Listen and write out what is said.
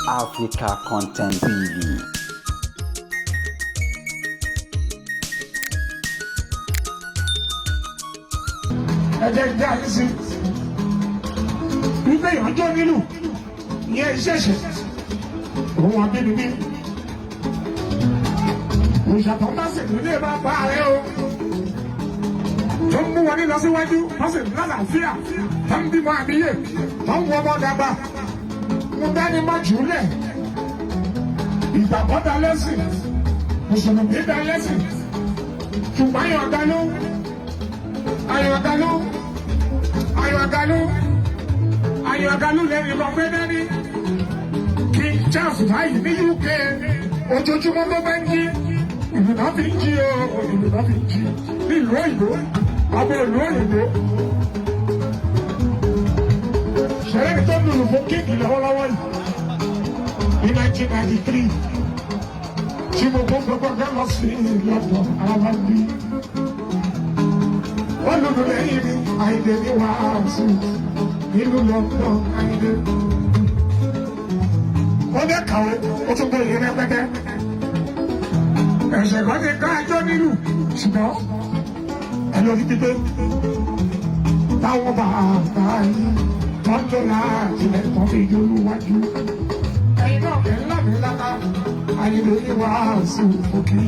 Africa Content TV. Ẹ̀jẹ̀ ìjà yìí sí wípé ìyànjọ́ nílù ìyẹn ìṣẹ̀ṣẹ̀ òun àbínibí òṣàtọ̀ bá sì nílé bá bá rẹ o tó ń mú wọn ní lọ síwájú, wọ́n sì lálàáfíà, tó ń bímọ àbíyè, tó ń wọ ọmọ dàgbà. Mo dání má jùlẹ̀, ìgbàgbọ́ da lẹ́sìn, mùsùlùmí da lẹ́sìn, ṣùgbọ́n ayọ̀dánú, ayọ̀dánú, ayọ̀dánú, ayọ̀dánú lẹ́yìn lọ pé dání. King Charles báyìí ní UK, ojoojúmọ́ ló bá ń jí, ìlú náà fi ń jí o, ìlú náà fi ń jí nílùú òyìnbó, ọmọ ìlú òyìnbó. Ṣẹlẹ̀ ní tó ń lùlù fún king lọ́wọ́lọ́wọ́ yìí ní 1993 tí mo kó gbogbo gbẹ lọ sí London, àwọn bí wọ́n lùlù lẹ́yìn mi. Àyìndé ní wàásù nílùú London. Àyìndé ó dẹ́ kàwé, ó tún gbé ìyẹn rẹpẹtẹ. Ẹ̀sẹ̀ kan ti ká ẹjọ́ nílùú, ṣùgbọ́n ẹ lórí pípé táwọn bàbá yìí tọ́jú láti lẹ́tọ́ fi yolúwájú. Ẹ̀yin náà kẹ́ ńlá mi lára. Àyìndé ní wàásù òkè.